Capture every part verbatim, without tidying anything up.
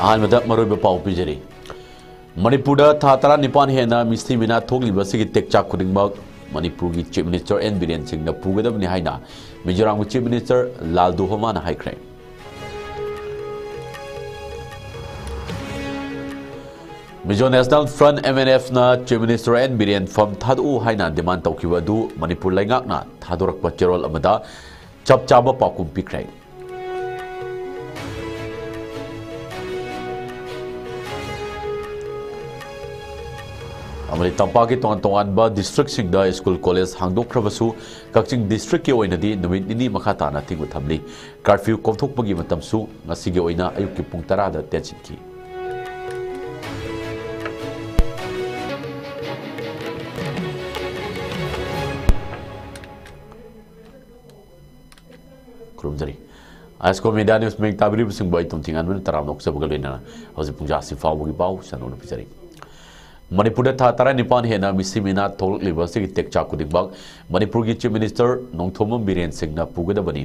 ꯑꯍꯥꯟꯕꯗ ꯃꯔꯨꯑꯣꯏꯕ ꯄꯥꯎ ꯄꯤꯖꯔꯤ꯫ ꯃꯅꯤꯄꯨꯔꯗ ꯊꯥ ꯇꯔꯥꯅꯤꯄꯥꯟ ꯍꯦꯟꯅ ꯃꯤꯁꯤ ꯃꯤꯅꯥ ꯊꯣꯛꯂꯤꯕ ꯑꯁꯤꯒꯤ ꯇꯦꯛꯆꯥꯛ ꯈꯨꯗꯤꯡꯃꯛ ꯃꯅꯤꯄꯨꯔꯒꯤ Chief Minister ꯑꯦꯟ ꯕꯤꯔꯦꯟ ꯁꯤꯡꯅ ꯄꯨꯒꯗꯕꯅꯤ ꯍꯥꯏꯅ ꯃꯤꯖꯣꯔꯥꯝꯒꯤ Chief Minister ꯂꯥꯜꯗꯨꯍꯣꯃꯥꯅ ꯍꯥꯏꯈ꯭ꯔꯦ꯫ Mizo National Front, M N F ꯅ Chief Minister ꯑꯦꯟ ꯕꯤꯔꯦꯟ ꯐꯝ ꯊꯥꯗꯣꯛꯎ ꯍꯥꯏꯅ demand ꯇꯧꯈꯤꯕ ꯑꯗꯨ ꯃꯅꯤꯄꯨꯔ ꯂꯩꯉꯥꯛꯅ ꯊꯥꯗꯣꯔꯛꯄ ꯆꯦꯔꯣꯜ ꯑꯃꯗ ꯆꯞ ꯆꯥꯕ ꯄꯥꯎꯈꯨꯝ ꯄꯤꯈ꯭ꯔꯦ꯫ ꯑꯃꯗꯤ ꯇꯝꯄꯥꯛꯀꯤ ꯇꯣꯉꯥꯟ ꯇꯣꯉꯥꯟꯕ district ꯁꯤꯡꯗ school college ꯍꯥꯡꯗꯣꯛꯈ꯭ꯔꯕꯁꯨ, ꯀꯛꯆꯤꯡ district ꯀꯤ ꯑꯣꯏꯅꯗꯤ ꯅꯨꯃꯤꯠ ꯅꯤꯅꯤ ꯃꯈꯥ ꯇꯥꯅ ꯑꯊꯤꯡꯕ ꯊꯝꯂꯤ꯫ Curfew ꯀꯣꯝꯊꯣꯛꯄꯒꯤ ꯃꯇꯝꯁꯨ ꯉꯁꯤꯒꯤ ꯑꯣꯏꯅ ꯑꯌꯨꯛꯀꯤ ꯄꯨꯡ ꯇꯔꯥꯗ ꯇꯦꯟꯁꯤꯟꯈꯤ꯫ ꯈꯨꯔꯨꯝꯖꯔꯤ꯫ ꯑꯥꯏꯁꯀꯣ Media News ꯃꯤꯌꯦꯡ ꯇꯥꯕꯤꯔꯤꯕꯁꯤꯡꯕꯨ ꯑꯩ ꯇꯣꯝꯊꯤꯡ ꯑꯟꯕꯅ ꯇꯔꯥꯝꯅ ꯑꯣꯛꯆꯕꯒ ꯂꯣꯏꯅꯅ ꯍꯧꯖꯤꯛ ꯄꯨꯡ ꯖꯥꯁꯤ ꯐꯥꯎꯕꯒꯤ ꯄꯥꯎ ꯁꯟꯗꯣꯛꯅ ꯄꯤꯖꯔꯤ꯫ ꯃꯅꯤꯄꯨꯔꯗ ꯊꯥ ꯇꯔꯥꯅꯤꯄꯥꯟ ꯍꯦꯟꯅ ꯃꯤꯁꯤ ꯃꯤꯅꯥ ꯊꯣꯛꯂꯛꯂꯤꯕ ꯑꯁꯤꯒꯤ ꯇꯦꯛꯆꯥꯛ ꯈꯨꯗꯤꯡꯃꯛ ꯃꯅꯤꯄꯨꯔꯒꯤ Chief Minister ꯅꯣꯡꯊꯣꯝꯕꯝ ꯕꯤꯔꯦꯟ ꯁꯤꯡꯅ ꯄꯨꯒꯗꯕꯅꯤ꯫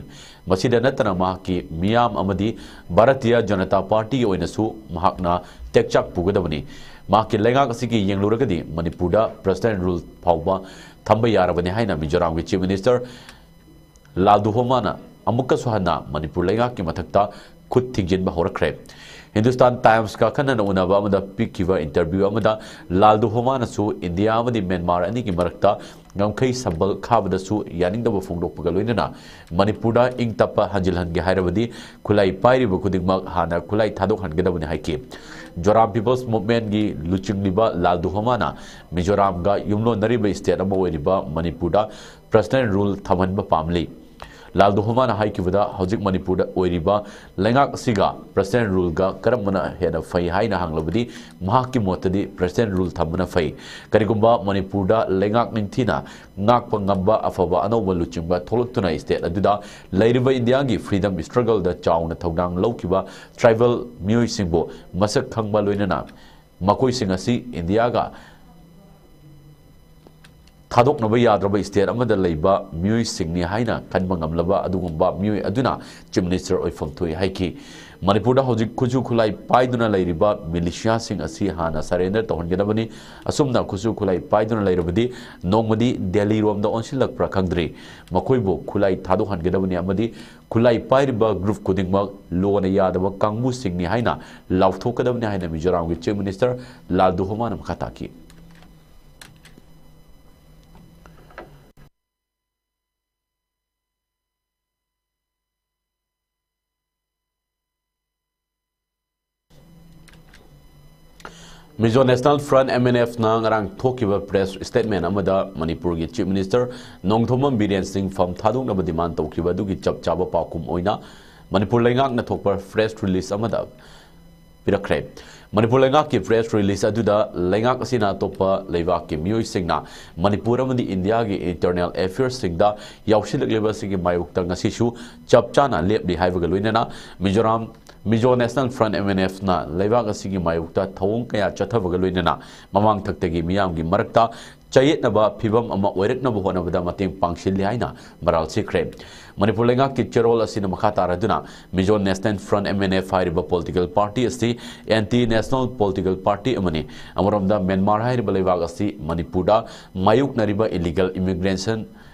ꯃꯁꯤꯗ ꯅꯠꯇꯅ ꯃꯍꯥꯛꯀꯤ ꯃꯤꯌꯥꯝ ꯑꯃꯗꯤ ꯚꯥꯔꯇꯤꯌ ꯖꯅꯇꯥ ꯄꯥꯔꯇꯤꯒꯤ ꯑꯣꯏꯅꯁꯨ ꯃꯍꯥꯛꯅ ꯇꯦꯛꯆꯥꯛ ꯄꯨꯒꯗꯕꯅꯤ꯫ ꯃꯍꯥꯛꯀꯤ ꯂꯩꯉꯥꯛ ꯑꯁꯤꯒꯤ ꯌꯦꯡꯂꯨꯔꯒꯗꯤ ꯃꯅꯤꯄꯨꯔꯗ President Rule ꯐꯥꯎꯕ ꯊꯝꯕ ꯌꯥꯔꯕꯅꯤ ꯍꯥꯏꯅ ꯃꯤꯖꯣꯔꯥꯝꯒꯤ Chief Minister ꯂꯥꯜꯗꯨꯍꯣꯃꯥꯅ ꯑꯃꯨꯛꯀꯁꯨ ꯍꯟꯅ ꯃꯅꯤꯄꯨꯔ ꯂꯩꯉꯥꯛꯀꯤ ꯃꯊꯛꯇ ꯈꯨꯠ ꯊꯤꯡꯖꯤꯟꯕ ꯍꯧꯔꯛꯈ꯭ꯔꯦ꯫ Hindustan Times ꯀ ꯑꯈꯟꯅꯅ ꯎꯅꯕ ꯑꯃꯗ ꯄꯤꯈꯤꯕ interview ꯑꯃꯗ ꯂꯥꯜꯗꯨꯍꯣꯃꯥꯅꯁꯨ ꯏꯟꯗꯤꯌꯥ ꯑꯃꯗꯤ ꯃ꯭ꯌꯥꯟꯃꯥꯔ ꯑꯅꯤꯒꯤ ꯃꯔꯛꯇ ꯉꯝꯈꯩ ꯁꯝꯕꯜ ꯈꯥꯕꯗꯁꯨ ꯌꯥꯅꯤꯡꯗꯕ ꯐꯣꯡꯗꯣꯛꯄꯒ ꯂꯣꯏꯅꯅ ꯃꯅꯤꯄꯨꯔꯗ ꯏꯪ ꯇꯞꯄ ꯍꯟꯖꯤꯜꯍꯟꯒꯦ ꯍꯥꯏꯔꯕꯗꯤ ꯈꯨꯠꯂꯥꯏ ꯄꯥꯏꯔꯤꯕ ꯈꯨꯗꯤꯡꯃꯛ ꯍꯥꯟꯅ ꯈꯨꯠꯂꯥꯏ ꯊꯥꯗꯣꯛꯍꯟꯒꯗꯕꯅꯤ ꯍꯥꯏꯈꯤ꯫ ꯖꯣꯔꯥꯝ People's Movement ꯀꯤ ꯂꯨꯆꯤꯡꯂꯤꯕ ꯂꯥꯜꯗꯨꯍꯣꯃꯥꯅ ꯃꯤꯖꯣꯔꯥꯝꯒ ꯌꯨꯝꯂꯣꯟꯅꯔꯤꯕ state ꯑꯃ ꯑꯣꯏꯔꯤꯕ ꯃꯅꯤꯄꯨꯔꯗ President Rule ꯊꯝꯍꯟꯕ ꯄꯥꯝꯂꯤ꯫ ꯂꯥꯜꯗꯨꯍꯣꯃꯥꯅ ꯍꯥꯏꯈꯤꯕꯗ ꯍꯧꯖꯤꯛ ꯃꯅꯤꯄꯨꯔꯗ ꯑꯣꯏꯔꯤꯕ ꯂꯩꯉꯥꯛ ꯑꯁꯤꯒ President Rule ꯒ ꯀꯔꯝꯕꯅ ꯍꯦꯟꯅ ꯐꯩ ꯍꯥꯏꯅ ꯍꯪꯂꯕꯗꯤ ꯃꯍꯥꯛꯀꯤ ꯃꯣꯠꯇꯗꯤ President Rule ꯊꯝꯕꯅ ꯐꯩ꯫ ꯀꯔꯤꯒꯨꯝꯕ ꯃꯅꯤꯄꯨꯔꯗ ꯂꯩꯉꯥꯛ ꯅꯤꯡꯊꯤꯅ ꯉꯥꯛꯄ ꯉꯝꯕ ꯑꯐꯕ ꯑꯅꯧꯕ ꯂꯨꯆꯤꯡꯕ ꯊꯣꯛꯂꯛꯇꯨꯅ state ꯑꯗꯨꯗ ꯂꯩꯔꯤꯕ ꯏꯟꯗꯤꯌꯥꯒꯤ freedom struggle ꯗ ꯆꯥꯎꯅ ꯊꯧꯗꯥꯡ ꯂꯧꯈꯤꯕ tribal ꯃꯤꯑꯣꯏꯁꯤꯡꯕꯨ ꯃꯁꯛ ꯈꯪꯕ ꯂꯣꯏꯅꯅ ꯃꯈꯣꯏꯁꯤꯡ ꯑꯁꯤ ꯏꯟꯗꯤꯌꯥꯒ ꯊꯥꯗꯣꯛꯅꯕ ꯌꯥꯗ꯭ꯔꯕ state ꯑꯃꯗ ꯂꯩꯕ ꯃꯤꯑꯣꯏꯁꯤꯡꯅꯤ ꯍꯥꯏꯅ ꯈꯟꯕ ꯉꯝꯂꯕ ꯑꯗꯨꯒꯨꯝꯕ ꯃꯤꯑꯣꯏ ꯑꯗꯨꯅ Chief Minister ꯑꯣꯏꯐꯝ ꯊꯣꯛꯏ ꯍꯥꯏꯈꯤ꯫ ꯃꯅꯤꯄꯨꯔꯗ ꯍꯧꯖꯤꯛ ꯈꯨꯠꯁꯨ ꯈꯨꯠꯂꯥꯏ ꯄꯥꯏꯗꯨꯅ ꯂꯩꯔꯤꯕ ꯃꯤꯂꯤꯁꯤꯌꯥꯁꯤꯡ ꯑꯁꯤ ꯍꯥꯟꯅ ꯁꯔꯦꯟꯗꯔ ꯇꯧꯍꯟꯒꯗꯕꯅꯤ꯫ ꯑꯁꯨꯝꯅ ꯈꯨꯠꯁꯨ ꯈꯨꯠꯂꯥꯏ ꯄꯥꯏꯗꯨꯅ ꯂꯩꯔꯕꯗꯤ ꯅꯣꯡꯃꯗꯤ ꯗꯦꯜꯂꯤꯔꯣꯝꯗ ꯑꯣꯟꯁꯤꯜꯂꯛꯄ꯭ꯔꯥ ꯈꯪꯗ꯭ꯔꯤ꯫ ꯃꯈꯣꯏꯕꯨ ꯈꯨꯠꯂꯥꯏ ꯊꯥꯗꯣꯛꯍꯟꯒꯗꯕꯅꯤ ꯑꯃꯗꯤ ꯈꯨꯠꯂꯥꯏ ꯄꯥꯏꯔꯤꯕ ꯒ꯭ꯔꯨꯞ ꯈꯨꯗꯤꯡꯃꯛ ꯂꯣꯅ ꯌꯥꯗꯕ ꯀꯥꯡꯕꯨꯁꯤꯡꯅꯤ ꯍꯥꯏꯅ ꯂꯥꯎꯊꯣꯛꯀꯗꯕꯅꯤ ꯍꯥꯏꯅ ꯃꯤꯖꯣꯔꯥꯝꯒꯤ ꯆꯤꯐ ꯃꯤꯅꯤꯁꯇꯔ ꯂꯥꯜꯗꯨꯍꯣꯃꯥꯅ ꯃꯈꯥ ꯇꯥꯈꯤ꯫ ꯃꯤꯖꯣ national front, M N F ꯅ ꯉꯔꯥꯡ ꯊꯣꯛꯈꯤꯕ ꯄ꯭ꯔꯦꯁ ꯁ꯭ꯇꯦꯠꯃꯦꯟꯠ ꯑꯃꯗ ꯃꯅꯤꯄꯨꯔꯒꯤ ꯆꯤꯐ ꯃꯤꯅꯤꯁꯇꯔ ꯅꯣꯡꯊꯣꯝꯕꯝ ꯕꯤꯔꯦꯟ ꯁꯤꯡ ꯐꯝ ꯊꯥꯗꯣꯛꯅꯕ ꯗꯤꯃꯥꯟ ꯇꯧꯈꯤꯕ ꯑꯗꯨꯒꯤ ꯆꯞ ꯆꯥꯕ ꯄꯥꯎꯈꯨꯝ ꯑꯣꯏꯅ ꯃꯅꯤꯄꯨꯔ ꯂꯩꯉꯥꯛꯅ ꯊꯣꯛꯄ ꯄ꯭ꯔꯦꯁ ꯔꯤꯂꯤꯖ ꯑꯃꯗ ꯄꯤꯔꯛꯈ꯭ꯔꯦ꯫ ꯃꯅꯤꯄꯨꯔ ꯂꯩꯉꯥꯛꯀꯤ ꯄ꯭ꯔꯦꯁ ꯔꯤꯂꯤꯖ ꯑꯗꯨꯗ ꯂꯩꯉꯥꯛ ꯑꯁꯤꯅ ꯑꯇꯣꯞꯄ ꯂꯩꯕꯥꯛꯀꯤ ꯃꯤꯑꯣꯏꯁꯤꯡꯅ ꯃꯅꯤꯄꯨꯔ ꯑꯃꯗꯤ ꯏꯟꯗꯤꯌꯥꯒꯤ ꯏꯟꯇꯔꯅꯦꯜ ꯑꯦꯐꯤꯌꯔꯁꯁꯤꯡꯗ ꯌꯥꯎꯁꯤꯜꯂꯛꯂꯤꯕꯁꯤꯒꯤ ꯃꯥꯌꯣꯛꯇ ꯉꯁꯤꯁꯨ ꯆꯞ ꯆꯥꯅ ꯂꯦꯞꯂꯤ ꯍꯥꯏꯕꯒ ꯂꯣꯏꯅꯅ ꯃꯤꯖꯣꯔꯥꯝ, ꯃꯤꯖꯣ national front, M N F ꯅ ꯂꯩꯕꯥꯛ ꯑꯁꯤꯒꯤ ꯃꯥꯌꯣꯛꯇ ꯊꯧꯑꯣꯡ ꯀꯌꯥ ꯆꯠꯊꯕꯒ ꯂꯣꯏꯅꯅ ꯃꯃꯥꯡ ꯊꯛꯇꯒꯤ ꯃꯤꯌꯥꯝꯒꯤ ꯃꯔꯛꯇ ꯆꯌꯦꯠꯅꯕ ꯐꯤꯕꯝ ꯑꯃ ꯑꯣꯏꯔꯛꯅꯕ ꯍꯣꯠꯅꯕꯗ ꯃꯇꯦꯡ ꯄꯥꯡꯁꯤꯜꯂꯤ ꯍꯥꯏꯅ ꯃꯔꯥꯜ ꯁꯤꯈ꯭ꯔꯦ꯫ ꯃꯅꯤꯄꯨꯔ ꯂꯩꯉꯥꯛꯀꯤ ꯆꯦꯔꯣꯜ ꯑꯁꯤꯅ ꯃꯈꯥ ꯇꯥꯔꯗꯨꯅ, Mizo national front, M N F ꯍꯥꯏꯔꯤꯕ ꯄꯣꯂꯤꯇꯤꯀꯦꯜ ꯄꯥꯔꯇꯤ ꯑꯁꯤ ꯑꯦꯟꯇꯤ ꯅꯦꯁꯅꯦꯜ ꯄꯣꯂꯤꯇꯤꯀꯦꯜ ꯄꯥꯔꯇꯤ ꯑꯃꯅꯤ꯫ ꯑꯃꯔꯣꯝꯗ, ꯃ꯭ꯌꯥꯟꯃꯥꯔ ꯍꯥꯏꯔꯤꯕ ꯂꯩꯕꯥꯛ ꯑꯁꯤ ꯃꯅꯤꯄꯨꯔꯗ ꯃꯥꯌꯣꯛꯅꯔꯤꯕ ꯏꯂꯤꯒꯦꯜ ꯏꯃꯤꯒ꯭ꯔꯦꯁꯟ,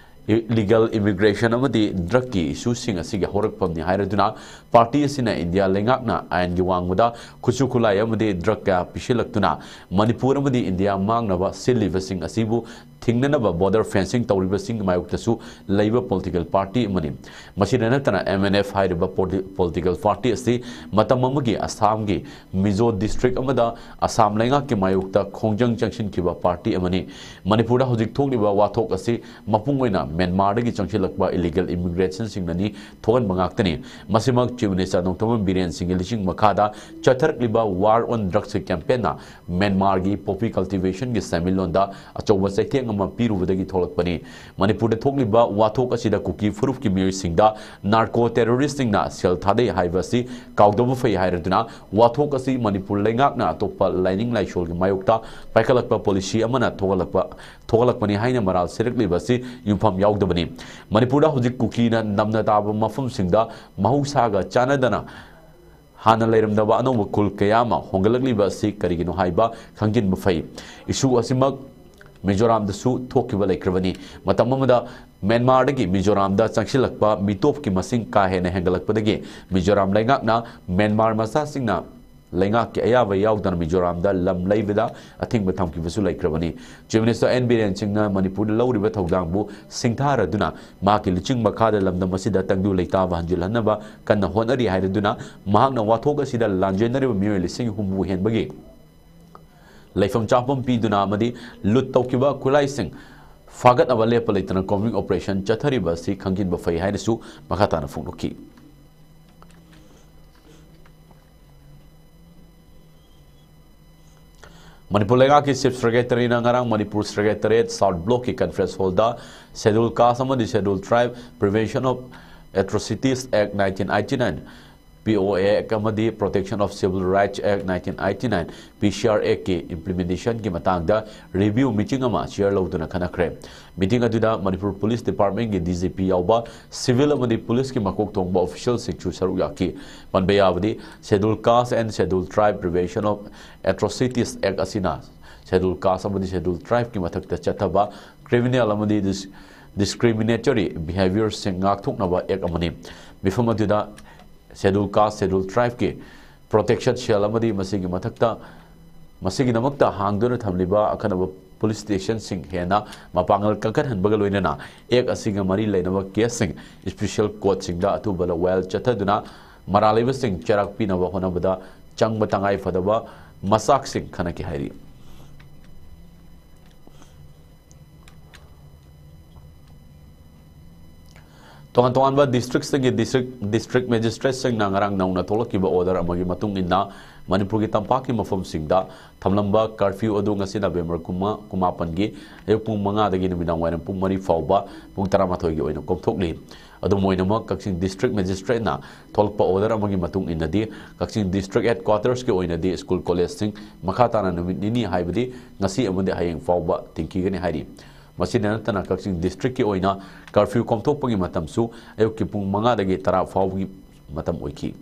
ꯏꯂꯤꯒꯦꯜ ꯏꯃꯤꯒ꯭ꯔꯦꯁꯟ ꯑꯃꯗꯤ ꯗ꯭ꯔꯒꯀꯤ ꯏꯁꯨꯁꯤꯡ ꯑꯁꯤꯒꯤ ꯍꯧꯔꯛꯐꯝꯅꯤ ꯍꯥꯏꯔꯗꯨꯅ, ꯄꯥꯔꯇꯤ ꯑꯁꯤꯅ ꯏꯟꯗꯤꯌꯥ ꯂꯩꯉꯥꯛꯅ ꯑꯥꯏꯟꯒꯤ ꯋꯥꯡꯃꯗ ꯈꯨꯠꯁꯨ ꯈꯨꯠꯂꯥꯏ ꯑꯃꯗꯤ ꯗ꯭ꯔꯒ ꯀꯌꯥ ꯄꯤꯁꯤꯜꯂꯛꯇꯨꯅ ꯃꯅꯤꯄꯨꯔ ꯑꯃꯗꯤ ꯏꯟꯗꯤꯌꯥ ꯃꯥꯡꯅꯕ ꯁꯤꯜꯂꯤꯕꯁꯤꯡ ꯑꯁꯤꯕꯨ ꯊꯤꯡꯅꯅꯕ ꯕꯣꯔꯗꯔ ꯐꯦꯟꯁꯤꯡ ꯇꯧꯔꯤꯕꯁꯤꯡꯒꯤ ꯃꯥꯌꯣꯛꯇꯁꯨ ꯂꯩꯕ ꯄꯣꯂꯤꯇꯤꯀꯦꯜ ꯄꯥꯔꯇꯤ ꯑꯃꯅꯤ꯫ ꯃꯁꯤꯗ ꯅꯠꯇꯅ, M N F ꯍꯥꯏꯔꯤꯕ ꯄꯣꯂꯤ-, ꯄꯣꯂꯤꯇꯤꯀꯦꯜ ꯄꯥꯔꯇꯤ ꯑꯁꯤ ꯃꯇꯝ ꯑꯃꯒꯤ ꯑꯁꯥꯝꯒꯤ ꯃꯤꯖꯣ ꯗꯤꯁꯇ꯭ꯔꯤꯛ ꯑꯃꯗ ꯑꯁꯥꯝ ꯂꯩꯉꯥꯛꯀꯤ ꯃꯥꯌꯣꯛꯇ ꯈꯣꯡꯖꯪ ꯆꯪꯁꯤꯟꯈꯤꯕ ꯄꯥꯔꯇꯤ ꯑꯃꯅꯤ꯫ ꯃꯅꯤꯄꯨꯔꯗ ꯍꯧꯖꯤꯛ ꯊꯣꯛꯂꯤꯕ ꯋꯥꯊꯣꯛ ꯑꯁꯤ ꯃꯄꯨꯡ ꯑꯣꯏꯅ ꯃ꯭ꯌꯥꯟꯃꯥꯔꯗꯒꯤ ꯆꯪꯁꯤꯜꯂꯛꯄ ꯏꯂꯤꯒꯦꯜ ꯏꯃꯤꯒ꯭ꯔꯦꯁꯟꯁꯤꯡꯅꯅꯤ ꯊꯣꯛꯍꯟꯕ ꯉꯥꯛꯇꯅꯤ꯫ ꯃꯁꯤꯃꯛ ꯆꯤꯐ ꯃꯤꯅꯤꯁꯇꯔ ꯅꯣꯡꯊꯣꯝꯕꯝ ꯕꯤꯔꯦꯟ ꯁꯤꯡꯒꯤ ꯂꯤꯁꯤꯡ ꯃꯈꯥꯗ ꯆꯠꯊꯔꯛꯂꯤꯕ War on Drugs ꯀꯦꯝꯄꯦꯟꯅ ꯃ꯭ꯌꯥꯟꯃꯥꯔꯒꯤ ꯄꯣꯄꯤ ꯀꯜꯇꯤꯚꯦꯁꯟꯒꯤ ꯁꯦꯟꯃꯤꯠꯂꯣꯟꯗ ꯑꯆꯧꯕ ꯆꯩꯊꯦꯡ ꯑꯃ ꯄꯤꯔꯨꯕꯗꯒꯤ ꯊꯣꯛꯂꯛꯄꯅꯤ꯫ ꯃꯅꯤꯄꯨꯔꯗ ꯊꯣꯛꯂꯤꯕ ꯋꯥꯊꯣꯛ ꯑꯁꯤꯗ ꯀꯨꯀꯤ ꯐꯨꯔꯨꯞꯀꯤ ꯃꯤꯑꯣꯏꯁꯤꯡꯗ ꯅꯥꯔꯀꯣ ꯇꯦꯔꯣꯔꯤꯁ꯭ꯠꯁꯤꯡꯅ ꯁꯦꯜ ꯊꯥꯗꯩ ꯍꯥꯏꯕ ꯑꯁꯤ ꯀꯥꯎꯗꯕ ꯐꯩ ꯍꯥꯏꯔꯗꯨꯅ, ꯋꯥꯊꯣꯛ ꯑꯁꯤ ꯃꯅꯤꯄꯨꯔ ꯂꯩꯉꯥꯛꯅ ꯑꯇꯣꯞꯄ ꯂꯥꯏꯅꯤꯡ ꯂꯥꯏꯁꯣꯜꯒꯤ ꯃꯥꯌꯣꯛꯇ ꯄꯥꯏꯈꯠꯂꯛꯄ ꯄꯣꯂꯤꯁꯤ ꯑꯃꯅ ꯊꯣꯛꯍꯜꯂꯛꯄ, ꯊꯣꯛꯍꯜꯂꯛꯄꯅꯤ ꯍꯥꯏꯅ ꯃꯔꯥꯜ ꯁꯤꯔꯛꯂꯤꯕ ꯑꯁꯤ ꯌꯨꯝꯐꯝ ꯌꯥꯎꯗꯕꯅꯤ꯫ ꯃꯅꯤꯄꯨꯔꯗ ꯍꯧꯖꯤꯛ ꯀꯨꯀꯤꯅ ꯅꯝꯅ ꯇꯥꯕ ꯃꯐꯝꯁꯤꯡꯗ ꯃꯍꯧꯁꯥꯒ ꯆꯥꯟꯅꯗꯅ ꯍꯥꯟꯅ ꯂꯩꯔꯝꯗꯕ ꯑꯅꯧꯕ ꯈꯨꯜ ꯀꯌꯥ ꯑꯃ ꯍꯣꯡꯒꯠꯂꯛꯂꯤꯕ ꯑꯁꯤ ꯀꯔꯤꯒꯤꯅꯣ ꯍꯥꯏꯕ ꯈꯪꯖꯤꯟꯕ ꯐꯩ꯫ Issue ꯑꯁꯤꯃꯛ ꯃꯤꯖꯣꯔꯥꯝꯗꯁꯨ ꯊꯣꯛꯈꯤꯕ ꯂꯩꯈ꯭ꯔꯕꯅꯤ꯫ ꯃꯇꯝ ꯑꯃꯗ ꯃ꯭ꯌꯥꯟꯃꯥꯔꯗꯒꯤ ꯃꯤꯖꯣꯔꯥꯝꯗ ꯆꯪꯁꯤꯜꯂꯛꯄ ꯃꯤꯇꯣꯞꯀꯤ ꯃꯁꯤꯡ ꯀꯥ ꯍꯦꯟꯅ ꯍꯦꯟꯒꯠꯂꯛꯄꯗꯒꯤ ꯃꯤꯖꯣꯔꯥꯝ ꯂꯩꯉꯥꯛꯅ ꯃ꯭ꯌꯥꯟꯃꯥꯔ ꯃꯆꯥꯁꯤꯡꯅ ꯂꯩꯉꯥꯛꯀꯤ ꯑꯌꯥꯕ ꯌꯥꯎꯗꯅ ꯃꯤꯖꯣꯔꯥꯝꯗ ꯂꯝ ꯂꯩꯕꯗ ꯑꯊꯤꯡꯕ ꯊꯝꯈꯤꯕꯁꯨ ꯂꯩꯈ꯭ꯔꯕꯅꯤ꯫ Chief Minister ꯑꯦꯟ ꯕꯤꯔꯦꯟ ꯁꯤꯡꯅ ꯃꯅꯤꯄꯨꯔꯗ ꯂꯧꯔꯤꯕ ꯊꯧꯗꯥꯡꯕꯨ ꯁꯤꯡꯊꯥꯔꯗꯨꯅ ꯃꯍꯥꯛꯀꯤ ꯂꯨꯆꯤꯡ ꯃꯈꯥꯗ ꯂꯝꯗꯝ ꯑꯁꯤꯗ ꯇꯪꯗꯨ ꯂꯩꯇꯥꯕ ꯍꯟꯖꯤꯜꯍꯟꯅꯕ ꯀꯟꯅ ꯍꯣꯠꯅꯔꯤ ꯍꯥꯏꯔꯗꯨꯅ ꯃꯍꯥꯛꯅ ꯋꯥꯊꯣꯛ ꯑꯁꯤꯗ ꯂꯥꯟꯖꯦꯟꯅꯔꯤꯕ ꯃꯤꯑꯣꯏ ꯂꯤꯁꯤꯡ ꯍꯨꯝꯐꯨ ꯍꯦꯟꯕꯒꯤ ꯂꯩꯐꯝ ꯆꯥꯐꯝ ꯄꯤꯗꯨꯅ ꯑꯃꯗꯤ ꯂꯨꯠ ꯇꯧꯈꯤꯕ ꯈꯨꯠꯂꯥꯏꯁꯤꯡ ꯐꯥꯒꯠꯅꯕ ꯂꯦꯞꯄ ꯂꯩꯇꯅ combing operation ꯆꯠꯊꯔꯤꯕ ꯑꯁꯤ ꯈꯪꯖꯤꯟꯕ ꯐꯩ ꯍꯥꯏꯅꯁꯨ ꯃꯈꯥ ꯇꯥꯅ ꯐꯣꯡꯗꯣꯛꯈꯤ꯫ ꯃꯅꯤꯄꯨꯔ ꯂꯩꯉꯥꯛꯀꯤ Chief Secretaryꯅ ꯉꯔꯥꯡ Manipur Secretariat South Blockꯀꯤ conference hallꯗ Scheduled Caste ꯑꯃꯗꯤ Scheduled Tribe Prevention of Atrocities Act nineteen eighty nine, P O A Act ꯑꯃꯗꯤ Protection of Civil Rights Act nineteen eighty nine, P C R Actꯀꯤ implementationꯒꯤ ꯃꯇꯥꯡꯗ review meeting ꯑꯃ chair ꯂꯧꯗꯨꯅ ꯈꯟꯅꯈ꯭ꯔꯦ꯫ Meeting ꯑꯗꯨꯗ Manipur Police Departmentꯀꯤ D G P ꯌꯥꯎꯕ civil ꯑꯃꯗꯤ policeꯀꯤ ꯃꯀꯣꯛ ꯊꯣꯡꯕ officialꯁꯤꯡꯁꯨ ꯁꯔꯨꯛ ꯌꯥꯈꯤ꯫ ꯄꯟꯕ ꯌꯥꯕꯗꯤ, Scheduled Caste and Scheduled Tribe Prevention of Atrocities Act ꯑꯁꯤꯅ Scheduled Caste ꯑꯃꯗꯤ Scheduled Tribeꯀꯤ ꯃꯊꯛꯇ ꯆꯠꯊꯕ criminal ꯑꯃꯗꯤ dis-, discriminatory behaviourꯁꯤꯡ ꯉꯥꯛꯊꯣꯛꯅꯕ act ꯑꯃꯅꯤ꯫ ꯃꯤꯐꯝ ꯑꯗꯨꯗ Scheduled Caste, Scheduled Tribeꯀꯤ Protection Cell ꯑꯃꯗꯤ ꯃꯁꯤꯒꯤ ꯃꯊꯛꯇ, ꯃꯁꯤꯒꯤꯗꯃꯛꯇ ꯍꯥꯡꯗꯨꯅ ꯊꯝꯂꯤꯕ ꯑꯈꯟꯅꯕ police stationꯁꯤꯡ ꯍꯦꯟꯅ ꯃꯄꯥꯡꯒꯜ ꯀꯟꯈꯠꯍꯟꯕꯒ ꯂꯣꯏꯅꯅ act ꯑꯁꯤꯒ ꯃꯔꯤ ꯂꯩꯅꯕ caseꯁꯤꯡ special courtꯁꯤꯡꯗ ꯑꯊꯨꯕ ꯋꯥꯌꯦꯜ ꯆꯠꯊꯗꯨꯅ ꯃꯔꯥꯜ ꯂꯩꯕꯁꯤꯡ ꯆꯩꯔꯥꯛ ꯄꯤꯅꯕ ꯍꯣꯠꯅꯕꯗ ꯆꯪꯕ ꯇꯉꯥꯏ ꯐꯗꯕ ꯃꯆꯥꯛꯁꯤꯡ ꯈꯟꯅꯈꯤ ꯍꯥꯏꯔꯤ꯫ ꯇꯣꯉꯥꯟ ꯇꯣꯉꯥꯟꯕ districtꯁꯤꯡꯒꯤ district, district magistrateꯁꯤꯡꯅ ꯉꯔꯥꯡ ꯅꯧꯅ ꯊꯣꯛꯂꯛꯈꯤꯕ order ꯑꯃꯒꯤ ꯃꯇꯨꯡ ꯏꯟꯅ ꯃꯅꯤꯄꯨꯔꯒꯤ ꯇꯝꯄꯥꯛꯀꯤ ꯃꯐꯝꯁꯤꯡꯗ ꯊꯝꯂꯝꯕ curfew ꯑꯗꯨ ꯉꯁꯤ November ꯀꯨꯟꯃꯥꯄꯟꯒꯤ ꯑꯌꯨꯛ ꯄꯨꯡ ꯃꯉꯥꯗꯒꯤ ꯅꯨꯃꯤꯗꯥꯡ ꯋꯥꯏꯔꯝ ꯄꯨꯡ ꯃꯔꯤ ꯐꯥꯎꯕ ꯄꯨꯡ ꯇꯔꯥꯃꯥꯊꯣꯏꯒꯤ ꯑꯣꯏꯅ ꯀꯣꯝꯊꯣꯛꯂꯤ꯫ ꯑꯗꯨꯝ ꯑꯣꯏꯅꯃꯛ, ꯀꯛꯆꯤꯡ district magistrateꯅ ꯊꯣꯛꯂꯛꯄ order ꯑꯃꯒꯤ ꯃꯇꯨꯡ ꯏꯟꯅꯗꯤ, ꯀꯛꯆꯤꯡ district headquartersꯀꯤ ꯑꯣꯏꯅꯗꯤ school collegeꯁꯤꯡ ꯃꯈꯥ ꯇꯥꯅ ꯅꯨꯃꯤꯠ ꯅꯤꯅꯤ, ꯍꯥꯏꯕꯗꯤ ꯉꯁꯤ ꯑꯃꯗꯤ ꯍꯌꯦꯡ ꯐꯥꯎꯕ ꯊꯤꯡꯈꯤꯒꯅꯤ ꯍꯥꯏꯔꯤ꯫ ꯃꯁꯤꯗ ꯅꯠꯇꯅ, ꯀꯛꯆꯤꯡ districtꯀꯤ ꯑꯣꯏꯅ curfew ꯀꯣꯝꯊꯣꯛꯄꯒꯤ ꯃꯇꯝꯁꯨ ꯑꯌꯨꯛꯀꯤ ꯄꯨꯡ ꯃꯉꯥꯗꯒꯤ ꯇꯔꯥ ꯐꯥꯎꯕꯒꯤ ꯃꯇꯝ ꯑꯣꯏꯈꯤ꯫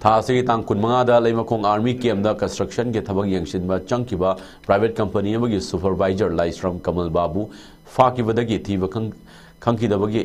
ꯊꯥ ꯑꯁꯤꯒꯤ ꯇꯥꯡ ꯀꯨꯟꯃꯉꯥꯗ ꯂꯩꯃꯈꯣꯡ ꯑꯥꯔꯃꯤ ꯀꯦꯝꯗ ꯀꯟꯁꯇ꯭ꯔꯛꯁꯟꯒꯤ ꯊꯕꯛ ꯌꯦꯡꯁꯤꯟꯕ ꯆꯪꯈꯤꯕ ꯄ꯭ꯔꯥꯏꯚꯦꯠ ꯀꯝꯄꯅꯤ ꯑꯃꯒꯤ ꯁꯨꯄꯔꯚꯥꯏꯖꯔ ꯂꯥꯏꯁ꯭ꯔꯝ ꯀꯃꯜ ꯕꯥꯕꯨ ꯐꯥꯈꯤꯕꯗꯒꯤ ꯊꯤꯕ ꯈꯪ-, ꯈꯪꯈꯤꯗꯕꯒꯤ,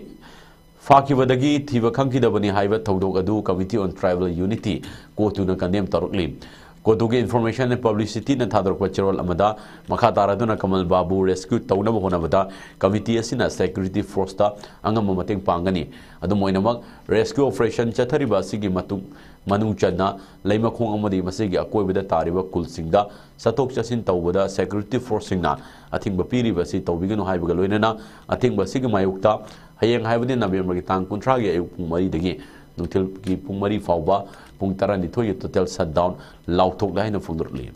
ꯐꯥꯈꯤꯕꯗꯒꯤ ꯊꯤꯕ ꯈꯪꯈꯤꯗꯕꯅꯤ ꯍꯥꯏꯕ ꯊꯧꯗꯣꯛ ꯑꯗꯨ Committee on Tribal Unity, ꯀꯣꯇꯨꯅ condemn ꯇꯧꯔꯛꯂꯤ꯫ ꯀꯣꯇꯨꯒꯤ Information and Publicityꯅ ꯊꯥꯗꯣꯔꯛꯄ ꯆꯦꯔꯣꯜ ꯑꯃꯗ ꯃꯈꯥ ꯇꯥꯔꯗꯨꯅ ꯀꯃꯜ ꯕꯥꯕꯨ ꯔꯦꯁꯀ꯭ꯌꯨ ꯇꯧꯅꯕ ꯍꯣꯠꯅꯕꯗ ꯀꯃꯤꯇꯤ ꯑꯁꯤꯅ ꯁꯦꯀ꯭ꯌꯨꯔꯤꯇꯤ ꯐꯣꯔꯁꯇ ꯑꯉꯝꯕ ꯃꯇꯦꯡ ꯄꯥꯡꯒꯅꯤ꯫ ꯑꯗꯨꯝ ꯑꯣꯏꯅꯃꯛ, ꯔꯦꯁꯀ꯭ꯌꯨ ꯑꯣꯄꯔꯦꯁꯟ ꯆꯠꯊꯔꯤꯕ ꯑꯁꯤꯒꯤ ꯃꯇꯨꯡ, ꯃꯅꯨꯡ ꯆꯟꯅ ꯂꯩꯃꯈꯣꯡ ꯑꯃꯗꯤ ꯃꯁꯤꯒꯤ ꯑꯀꯣꯏꯕꯗ ꯇꯥꯔꯤꯕ ꯈꯨꯜꯁꯤꯡꯗ ꯆꯠꯊꯣꯛ ꯆꯠꯁꯤꯟ ꯇꯧꯕꯗ ꯁꯦꯀ꯭ꯌꯨꯔꯤꯇꯤ ꯐꯣꯔꯁꯁꯤꯡꯅ ꯑꯊꯤꯡꯕ ꯄꯤꯔꯤꯕ ꯑꯁꯤ ꯇꯧꯕꯤꯒꯅꯨ ꯍꯥꯏꯕꯒ ꯂꯣꯏꯅꯅ ꯑꯊꯤꯡꯕ ꯑꯁꯤꯒꯤ ꯃꯥꯌꯣꯛꯇ ꯍꯌꯦꯡ ꯍꯥꯏꯕꯗꯤ ꯅꯕꯦꯝꯕꯔꯒꯤ ꯇꯥꯡ ꯀꯨꯟꯊ꯭ꯔꯥꯒꯤ ꯑꯌꯨꯛ ꯄꯨꯡ ꯃꯔꯤꯗꯒꯤ ꯅꯨꯡꯊꯤꯜꯒꯤ ꯄꯨꯡ ꯃꯔꯤ ꯐꯥꯎꯕ ꯄꯨꯡ ꯇꯔꯥꯅꯤꯊꯣꯏꯒꯤ total shutdown ꯂꯥꯎꯊꯣꯛꯂꯦ ꯍꯥꯏꯅ ꯐꯣꯡꯗꯣꯔꯛꯂꯤ꯫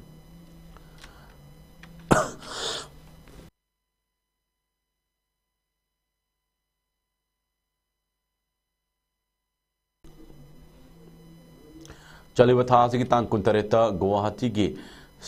ꯆꯠꯂꯤꯕ ꯊꯥ ꯑꯁꯤꯒꯤ ꯇꯥꯡ ꯀꯨꯟꯇꯔꯦꯠꯇ ꯒꯨꯋꯥꯍꯥꯇꯤꯒꯤ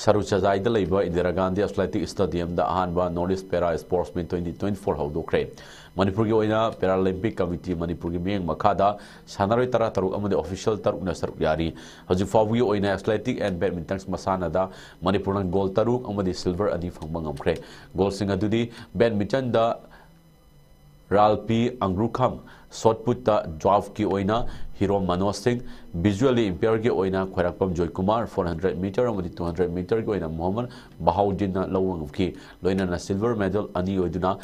ꯁꯔꯨꯆꯖꯥꯏꯗ ꯂꯩꯕ ꯏꯟꯗꯤꯔꯥ ꯒꯥꯟꯙꯤ ꯑꯦꯊꯂꯦꯇꯤꯛ ꯁ꯭ꯇꯦꯗꯤꯌꯝꯗ ꯑꯍꯥꯟꯕ North East Para Sports Meet twenty twenty-four ꯍꯧꯗꯣꯛꯈ꯭ꯔꯦ꯫ ꯃꯅꯤꯄꯨꯔꯒꯤ ꯑꯣꯏꯅ Paralympic Committee ꯃꯅꯤꯄꯨꯔꯒꯤ ꯃꯤꯠꯌꯦꯡ ꯃꯈꯥꯗ ꯁꯥꯟꯅꯔꯣꯏ ꯇꯔꯥ ꯇꯔꯨꯛ ꯑꯃꯗꯤ official ꯇꯔꯨꯛꯅ ꯁꯔꯨꯛ ꯌꯥꯔꯤ꯫ ꯍꯧꯖꯤꯛ ꯐꯥꯎꯕꯒꯤ ꯑꯣꯏꯅ athletics and badminton ꯃꯁꯥꯟꯅꯗ ꯃꯅꯤꯄꯨꯔꯅ gold ꯇꯔꯨꯛ ꯑꯃꯗꯤ silver ꯑꯅꯤ ꯐꯪꯕ ꯉꯝꯈ꯭ꯔꯦ꯫ Goldꯁꯤꯡ ꯑꯗꯨꯗꯤ badmintonꯗ ꯔꯥꯜꯄꯤ ꯑꯪꯒ꯭ꯔꯨꯈꯝ, shot putꯇ dwarfꯀꯤ ꯑꯣꯏꯅ ꯍꯤꯔꯣꯝ ꯃꯅꯣꯖ ꯁꯤꯡ, visually impairedꯀꯤ ꯑꯣꯏꯅ ꯈ꯭ꯋꯥꯏꯔꯥꯛꯄꯝ ꯖꯣꯏꯀꯨꯃꯥꯔ, four hundred meter ꯑꯃꯗꯤ two hundred meterꯒꯤ ꯑꯣꯏꯅ ꯃꯣꯍꯝꯃꯗ ꯕꯍꯥꯎꯗꯤꯟꯅ ꯂꯧꯕ ꯉꯝꯈꯤ꯫ ꯂꯣꯏꯅꯅ silver medal ꯑꯅꯤ ꯑꯣꯏꯗꯨꯅ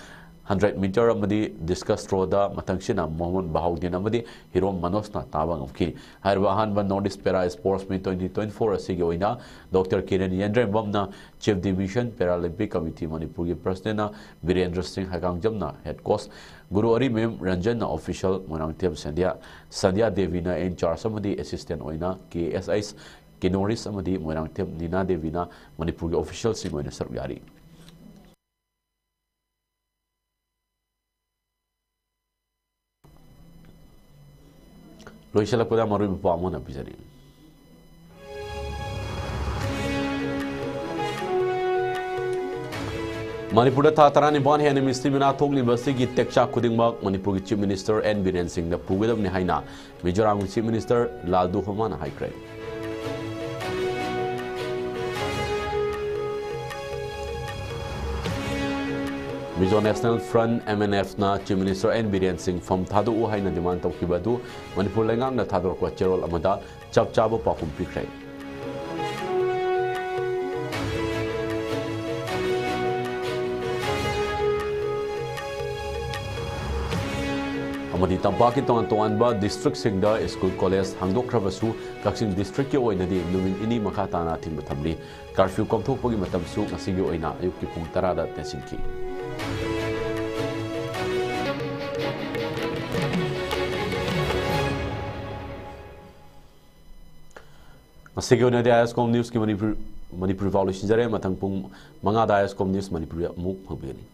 hundred meter ꯑꯃꯗꯤ discus throwꯗ ꯃꯊꯪꯁꯤꯠꯅ ꯃꯣꯍꯝꯃꯗ ꯕꯍꯥꯎꯗꯤꯟ ꯑꯃꯗꯤ ꯍꯤꯔꯣꯝ ꯃꯅꯣꯖꯅ ꯇꯥꯕ ꯉꯝꯈꯤ꯫ ꯍꯥꯏꯔꯤꯕ ꯑꯍꯥꯟꯕ North East Para Sports Meet twenty twenty-four ꯑꯁꯤꯒꯤ ꯑꯣꯏꯅ Doctor Kiran ꯌꯦꯟꯗ꯭ꯔꯦꯝꯕꯝꯅ Chief Division Paralympic Committee ꯃꯅꯤꯄꯨꯔꯒꯤ Presidentꯅ ꯕꯤꯔꯦꯟꯗ꯭ꯔ ꯁꯤꯡ, ꯍꯩꯀꯥꯡꯖꯝꯅ head coach, Guru ꯑꯔꯤꯃꯌꯨꯝ ꯔꯟꯖꯟꯅ official, Moirangthem ꯁꯟꯙ꯭ꯌꯥ, ꯁꯟꯙ꯭ꯌꯥ ꯗꯦꯕꯤꯅ in charge ꯑꯃꯗꯤ assistant ꯑꯣꯏꯅ ꯀꯦ ꯑꯦꯁ ꯑꯩꯆ ꯀꯤꯅꯣꯔꯤꯁ ꯑꯃꯗꯤ ꯃꯣꯏꯔꯥꯡꯊꯦꯝ ꯅꯤꯅꯥ ꯗꯦꯕꯤꯅ ꯃꯅꯤꯄꯨꯔꯒꯤ officialꯁꯤꯡ ꯑꯣꯏꯅ ꯁꯔꯨꯛ ꯌꯥꯔꯤ꯫ ꯂꯣꯏꯁꯤꯜꯂꯛꯄꯗ ꯃꯔꯨꯑꯣꯏꯕ ꯄꯥꯎ ꯑꯃ ꯄꯤꯖꯔꯤ꯫ ꯃꯅꯤꯄꯨꯔꯗ ꯊꯥ ꯇꯔꯥꯅꯤꯄꯥꯟ ꯍꯦꯟꯅ ꯃꯤꯁꯂꯤ ꯃꯤꯅꯥ ꯊꯣꯛꯂꯤꯕ ꯑꯁꯤꯒꯤ ꯇꯦꯛꯆꯥꯛ ꯈꯨꯗꯤꯡꯃꯛ ꯃꯅꯤꯄꯨꯔꯒꯤ Chief Minister N ꯕꯤꯔꯦꯟ ꯁꯤꯡꯅ ꯄꯨꯒꯗꯕꯅꯤ ꯍꯥꯏꯅ ꯃꯤꯖꯣꯔꯥꯝꯒꯤ Chief Minister ꯂꯥꯜꯗꯨ ꯍꯣꯃꯥꯅ ꯍꯥꯏꯈ꯭ꯔꯦ꯫ Mizo National Front, M N F ꯅ Chief Minister N ꯕꯤꯔꯦꯟ ꯁꯤꯡ ꯐꯝ ꯊꯥꯗꯣꯛꯎ ꯍꯥꯏꯅ demand ꯇꯧꯈꯤꯕ ꯑꯗꯨ ꯃꯅꯤꯄꯨꯔ ꯂꯩꯉꯥꯛꯅ ꯊꯥꯗꯣꯔꯛꯄ ꯆꯦꯔꯣꯜ ꯑꯃꯗ ꯆꯞ ꯆꯥꯕ ꯄꯥꯎꯈꯨꯝ ꯄꯤꯈ꯭ꯔꯦ꯫ ꯑꯃꯗꯤ ꯇꯝꯄꯥꯛꯀꯤ ꯇꯣꯉꯥꯟ ꯇꯣꯉꯥꯟꯕ district ꯁꯤꯡꯗ school college ꯍꯥꯡꯗꯣꯛꯈ꯭ꯔꯕꯁꯨ, ꯀꯛꯆꯤꯡ district ꯀꯤ ꯑꯣꯏꯅꯗꯤ ꯅꯨꯃꯤꯠ ꯅꯤꯅꯤ ꯃꯈꯥ ꯇꯥꯅ ꯑꯊꯤꯡꯕ ꯊꯝꯂꯤ꯫ Curfew ꯀꯣꯝꯊꯣꯛꯄꯒꯤ ꯃꯇꯝꯁꯨ ꯉꯁꯤꯒꯤ ꯑꯣꯏꯅ ꯑꯌꯨꯛꯀꯤ ꯄꯨꯡ ꯇꯔꯥꯗ ꯇꯦꯟꯁꯤꯟꯈꯤ꯫ ꯉꯁꯤꯒꯤ ꯑꯣꯏꯅꯗꯤ ISCOM News ꯀꯤ ꯃꯅꯤꯄꯨꯔ, ꯃꯅꯤꯄꯨꯔꯤ ꯄꯥꯎ ꯂꯣꯏꯁꯤꯟꯖꯔꯦ꯫ ꯃꯊꯪ ꯄꯨꯡ ꯃꯉꯥꯗ ISCOM News ꯃꯅꯤꯄꯨꯔꯤ ꯑꯃꯨꯛ ꯐꯪꯕꯤꯒꯅꯤ꯫